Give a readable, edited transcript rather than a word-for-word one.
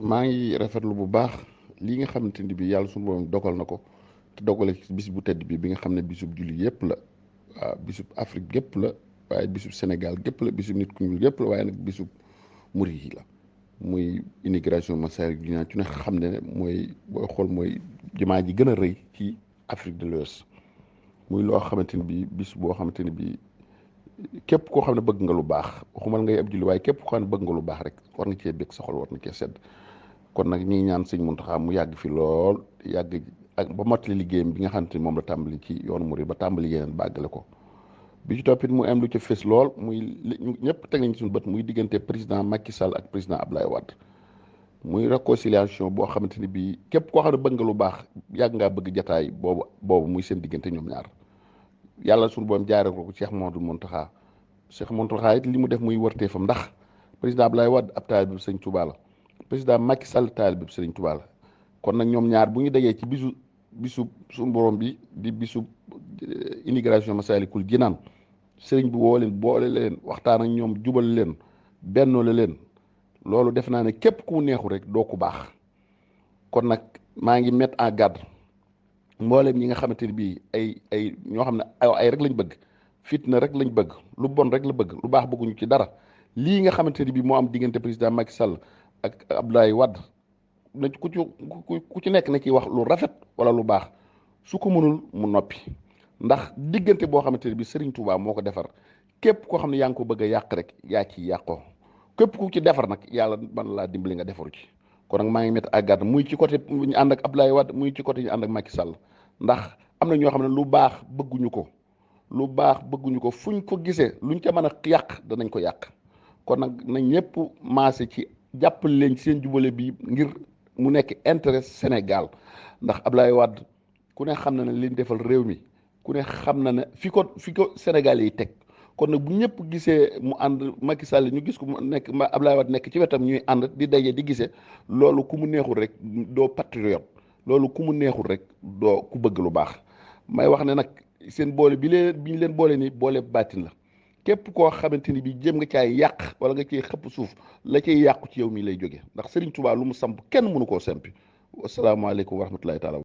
maa ngi rafetlu bu baax lii nga xamante ni bi yàlla suñu borom dogal na ko te dogale ci bis bu tedd bi nga xam ne bisub julli yëpp la waaw bisub Afrique gépp la waaye bisub Sénégal gépp la bisub nit ku ñuul gépp la waaye nag bisub murid yi la muy immigration Massalikul Jinaan ci ne xam ne mooy booy xool mooy jumaa ji gën a rëy ci Afrique de l'Ouest muy loo xamante ni bi bis boo xamante ni bi képp koo xam ne bëgg nga lu baax waxumal ngay ab julli waaye képp koo xam ne bëgg nga lu baax rek war nga cee bëgg sa xol war na cee sedd kon nag ñi ngi ñaan sëñ Muntaxa mu yàgg fi lool yàgg ak ba mottali liggéeyam bi nga xamante ni moom la tàmbali ci yoonu murid ba tàmbali yeneen bàggale ko bi ci toppit mu am lu ca fës lool muy ñëpp teg nañ suñu bët muy diggante président Macky Sall ak président Abdoulaye Wade muy réconciliation boo xamante ni bii képp koo xam ne bëgg nga lu baax yàgg ngaa bëgg jataay boobu muy seen diggante ñoom ñaar yàlla suñu boom jaaree ko Cheikh Mouhamadou Mountakha Cheikh Mountakha it li mu def muy wërteefam ndax président Abdoulaye Wade ab taalibe bi Sëñ Touba la président Macky Sall taalibe bi Sëñ Touba la kon nag ñoom ñaar bu ñu dajee ci bisu suñu borom bi di bisu immigration Massalikul Jinaan sëriñ bi woo leen boole leen waxtaan ak ñoom jubal leen bennoo la leen loolu def naa ne képp ku mu neexul rek doo ku baax kon nag maa ngi mettre en garde mboolem ñi nga xamante ni bii ay ñoo xam ne ay rek lañ bëgg fitna rek lañ bëgg lu bon rek la bëgg lu baax bëgguñu ci dara lii nga xamante ni bii moo am diggante président Macky Sall ak Abdoulaye Wade na ku ci nekk na ciy wax lu rafet wala lu baax su ko mënul mu noppi ndax diggante boo xamante ne bii Serigne Touba moo ko defar képp koo xam ne yaa ngi ko bëgg a yàq rek yaa ci yàqoo képp ku ci defar nag yàlla man laa dimbali nga defaru ci kon nag maa ngi mettre en garde muy ci côté ñu ànd ak Abdoulaye Wade muy ci côté ñu ànd ak Macky Sall ndax am na ñoo xam ne lu baax bëgguñu ko fuñ ko gisee luñ ca mën a yàq danañ ko yàq kon nag na ñëpp maase ci jàppale leen ci seen jubale bi ngir mu nekk intérêt Sénégal ndax Abdoulaye Wade ku ne xam na ne liñ defal réew mi ku ne xam na ne fi ko Sénégal yi teg kon nag bu ñëpp gisee mu ànd Macky Sall ñu gis ko mu nekk Abdoulaye Wade nekk ci wetam ñuy ànd di daje di gisee loolu ku mu neexul rek doo patriote loolu ku mu neexul rek doo ku bëgg lu baax may wax ne nag seen boole bi ñu leen boole nii boole baatin la képp koo xamante ni bi jéem nga caay yàq wala nga ciy xëpp suuf la cay yàqu ci yow mii lay jóge ndax Serigne Touba lu mu samp kenn mënu koo sempi wasalaamaaleykum wa rahmatulahi taala